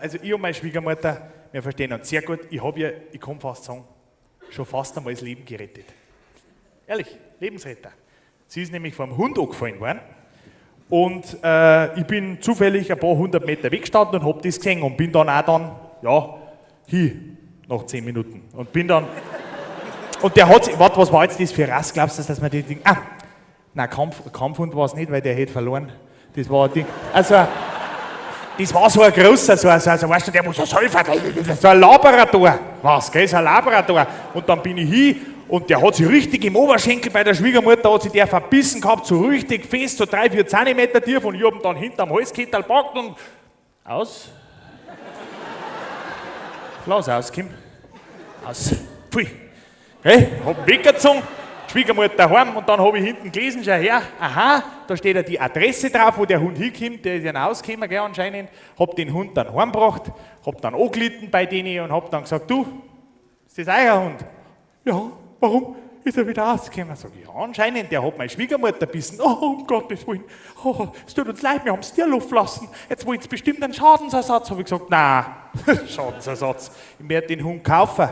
Also ich und meine Schwiegermutter, wir verstehen uns sehr gut. Ich habe ihr, ich kann fast sagen, schon fast einmal das Leben gerettet. Ehrlich, Lebensretter. Sie ist nämlich vom Hund angefallen worden. Und ich bin zufällig ein paar hundert Meter weggestanden und habe das gesehen und bin dann auch dann, ja, hin, nach 10 Minuten. Und bin dann, und der hat sich, warte, was war jetzt das für Rass, glaubst du, dass man die Ding, ah, nein, Kampfhund war es nicht, weil der hätte verloren. Das war ein Ding, also, das war so ein großer, so, weißt du, der muss so selber, so ein Labrador, was, gell, so ein Labrador. Und dann bin ich hin und der hat sich richtig im Oberschenkel bei der Schwiegermutter, hat sich der verbissen gehabt, so richtig fest, so 3, 4 Zentimeter tief, und ich hab ihn dann hinterm Halskettel gepackt und aus. Lass aus, Kim. Aus. Pfui. Hey, hab ihn weggezogen, Schwiegermutter heim, und dann habe ich hinten gelesen, schau her, aha, da steht ja die Adresse drauf, wo der Hund hinkommt, der ist ja rausgekommen, gell, anscheinend. Hab den Hund dann heimgebracht, hab dann angelitten bei denen und hab dann gesagt: „Du, ist das euer Hund?" „Ja, warum? Ist er wieder rausgekommen?" Sag ich: „Ja, anscheinend, der hat meine Schwiegermutter bissen." „Oh, um Gottes willen, oh, es tut uns leid, wir haben es dir Luft lassen. Jetzt wollen sie bestimmt einen Schadensersatz." Habe ich gesagt: „Nein, Schadensersatz. Ich werde den Hund kaufen."